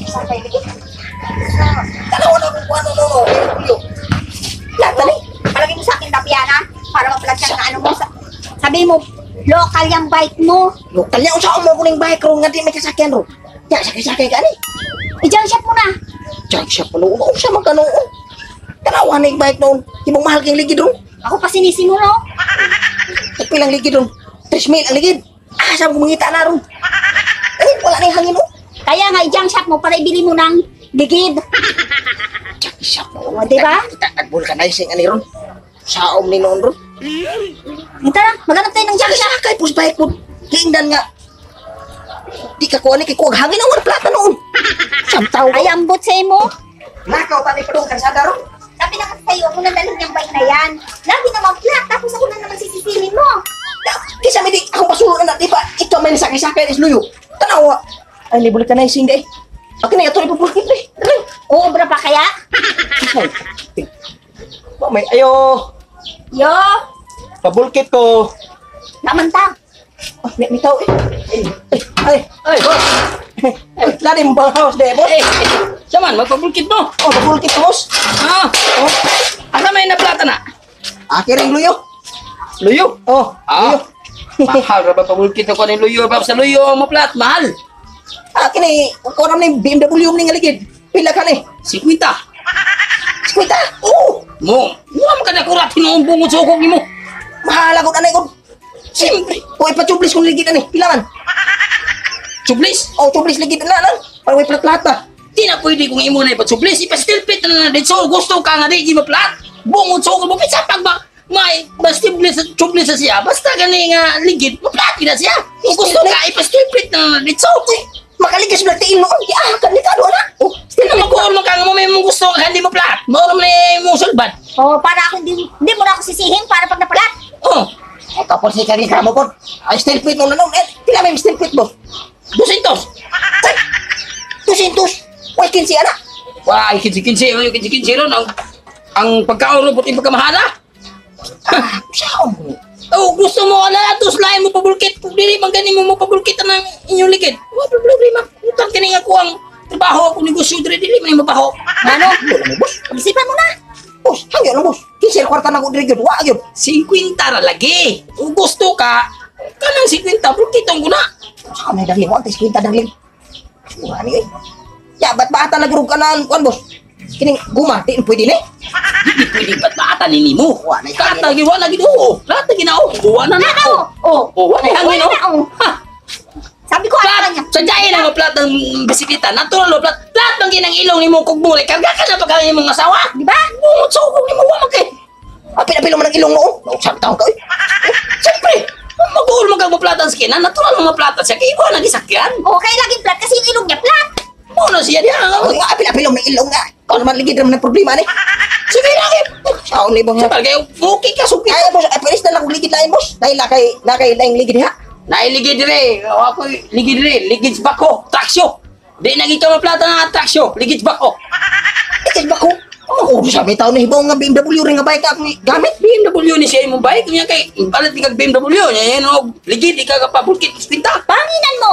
Sakay lagi. Tanaw na kung ano no no. Luyo. Lahat ni. Palagay mo sa akin Tapiana para maplag siya ng ano mo. Sabi mo, local yung bike mo. Lokal niya unsa mo kuning bike ron nga di may kasakyan ron. Ya sakay-sakay ka ni. I-junk shop mo na. Junk shop pa noon. Unsa man ka noon? Tanaw na yung bike noon. Himong mahal kang ligid ron. Ako pa sinisi mo, no? Tagpilang ligid ron. 3,000 ang ligid. Ah, sabi ko mangita na ron. Ay, wala na yung hangin oh. Kaya nga, i-junk shop mo para ibili mo ng ligid. Junk shop O, di ba? Nag-vulcanizing ani ron. Saom ni noon ron. Tara, maghanap tayo ng junk shop. Sakay pus bike po. Giingdan nga. Di ka kuha ni kay kuwag hangin ang wala plata noon. Samtaw. Ay, ambot sa imo. Nakaw tani pa doon kalsada ron. Sabi na kasi sa'yo, ako na dalhin yung bike na yan. Lagi naman flat, tapos ako na naman sisisihin mo. Kisa may di ako pasulo na di ba? Ikaw may sakay-sakay is luyo. Tanawa. Ay, ni vulcanizing day. Okay na ito ipupulkit eh. Dali. Uobra pa kaya? Wa may ayo, Yo, pabulkit ko. naman ta. Oh, may tao eh. Ay, ay, Ay, boss. ay, lari mo bang house de, boss? Eh, saman, magpabulkit mo. Oh, pabulkit ko, boss. Ah, oh. Asa may naplata na? Akin rin luyo. Luyo. Oh, Ah. luyo. Mahal ra ba pabulkit ako ni luyo ba sa luyo mo plat mahal. Akin eh, kuha naman yung BMW ni nga ligid. Pila ka ni? 50. Skwita. Oh, Mo, mo man ka nakurat hinuong bungod sa ukog nimo. mahala ko anay ko. Siyempre, O, ipatublis kong ligid ani. Pila man? Sublis. Oh, tublis ligid na lang. Para may plat-plat na. Di na pwede kung imo na ipasublis, ipastilpit na na dito. Gusto ka nga di maplat. Bungod sa ukog mo pisa pag ba may bastiblis tublis sa siya. Basta gani nga ligid, maplat na siya. Kung gusto ka ipastilpit na na dito. Makaligis mo tiin noon. Di ah, kan ni kado na. Oh, Still na mag-uol man ka nga mo may mong gusto ka hindi mo plat. Mao ra man ni mong sulbad. Oh, para ako hindi mo na ako sisihin para pag napalat. Oh, Ay, kapon si kagi kamo po. Ay, still fit mo na noon. Eh, pila may still fit mo? 200. Ay, 200. Way, 15 ana. Wah, ay 15-15, ay 15-15 ron ang pagkaon ron puti pagkamahala. Ah, saan mo? Oh, gusto mo ala atos lain mo pabulkit. Kung dili man gani mo mo pabulkit ang inyong ligid. Wa problema. Utang kini nga kuang trabaho ako negosyo diri dili man mabaho. Ano? Wala mo, boss. Pag-isipan mo na. Boss, hangyo na, boss. 15 kwarta na ko diri gyud. Wa gyud. 50 ra lagi. Kung gusto ka kanang 50 bulkiton ko na. Saan may darling? Wa tay 50 darling. Sura ni eh. Ya, ba't ba ata nagrug ka na, kuan, boss? Kining guma, di pwede ni. Di pwede batbatan ni nimo. Wa na Kata gi wa lagi oo. Lahat na ginao. Wa na na. Oh, Oh, oh wa na hangin wala oh. na, oh. Ha. Sabi ko, ano Plat, kanya? sa dyan ang plat ng bisikleta. Natural o plat. Plat bang ginang ilong ni mo kugmuri. Karga ka na pagka imong asawa. Di ba? Bungod sa ukog ni mo wa man kay. Apil-apil mo ng ilong noon. Nausap taon ka, eh. Siyempre, mag-uul mo kang maplata ang sakyanan. Natural mo maplata siya. Kaya iwa na gisakyan. Oh, kaya laging flat kasi yung ilong niya flat. Mo na siya diya. Ay, apil-apil mo ng ilong nga. Ikaw naman ligid naman ng problema ni. Sige lang eh. Saan ni bang? Sa palagay, okay ka suki. Ay, boss, ay, palis na lang kong ligid lain, boss. Dahil nakay laing ligid ha. Nailigid dire. Ako ligid dire. Ligid sa bako. Traksyo. Di naging ka maplata ng atraksyo. Ligid sa bako. Ikit ba ko? Oo, oh, sabi tao na hibaw nga BMW rin nga bike akong gamit. BMW ni siya imong bike. Unya kay balit ni kag BMW. Nya yan og ligid ikaw ka pabulkit pinta. Panginan mo.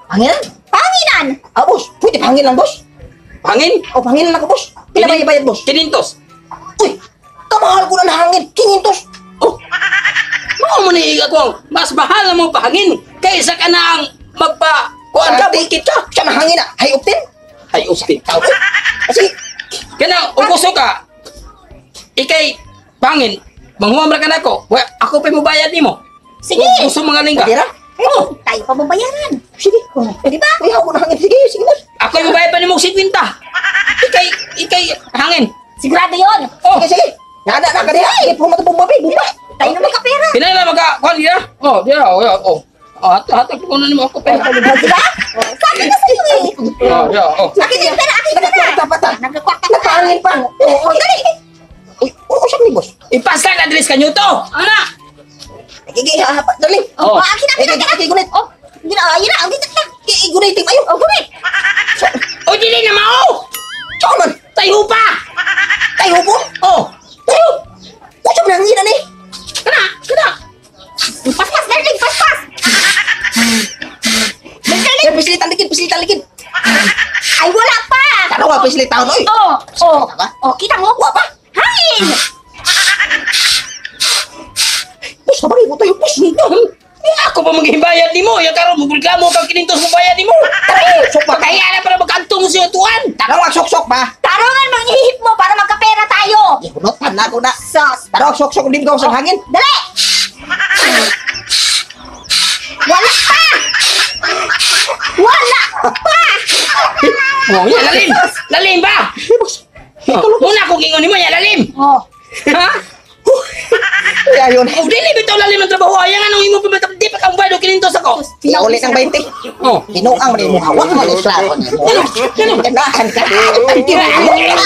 Panginan? Panginan. Ah, boss, pwede pangin lang, boss. Hangin. O, pangin lang ako, boss. Pila ba ibayad, boss? 500. Uy, kamahal ko na ng hangin. 500. Oh. Mao mo ni ako mas mahal mo pahangin kaysa ka na ang magpa kuan ka Ate, bulkit ka. Siya mahangin na. High octane? Ay usti. Tao ko. Ah, sige. Kana kung gusto ka ikay pangin manghuam ra ka nako. Wa ako pa mo bayad nimo. Sige. Kung gusto mga lingga. Pwede ra? Oh, Tayo pa babayaran. Sige. Di ba? Uy, ako na hangin. Sige, sige, boss. ako yung bayad pa nimo 50. Ikay ikay hangin. Sigurado yon. Oh, Sige, sige. Nana, nana, ka diha. Sige, pumunta bumba, bumba. Tayo na magkapera. pinala maga kuan diya. Oh, diya, oh, oh. Oh, hatag ko na nimo ako pera. Oh, di ba? Sabi na sa'yo eh. Oh, diya, oh. Akin na yung pera, akin na pera. Nagkakwarta pa ta. Nagkakwarta pa. Nagpahangin pa. Oo, oh, dali. Uy, oo, siya ni boss. Ipasa ka diri sa kanyo to. Ana. Sige, ha, ha, dali. Oh, akin na, akin na, Eh, akin na. eh, gunit. Oh, hindi na, ayun na, ang na. Eh, gunit, ayo. Oh, gunit. O dili na mao. Saan man? Tayo pa. Tayo po. Oh, tayo. Usap na hangin na ni. Kana, kana. Paspas, darling, paspas. Darling, Pisilitan ligid, pisilitan ligid. Ay, wala pa! Tanawa, pisilitaon, oy. Oh. Kita ba? Oh, kita mo? Wa pa. Hangin! Pus, kabari mo tayo, pus. Eh, ako pa maghibayad nimo. Ya karon mo reklamo kang kinintos mo bayad nimo. Tara, sok pa. Kaya na para magkantong siya tuan. Tanawa, sok-sok ba? Tarungan mang ihip mo para magkapera tayo! Gihunotan na ako na. Sus! Tanawa, sok-sok, hindi ko sa hangin. Dali! Wala pa! Wala pa! Oh, ya lalim. Lalim ba? Oh, Una ko gingon nimo ya lalim. Oh, Ha? Ay, ayun. Oh, dili bitaw lalim ang trabaho. Ay anong imo pa di pa kang bayad og kinintos ako. Iulit ang 20. Oh. Tinuang man imo hawak man isla ko nimo. Ganahan ka. Ay, tinuang.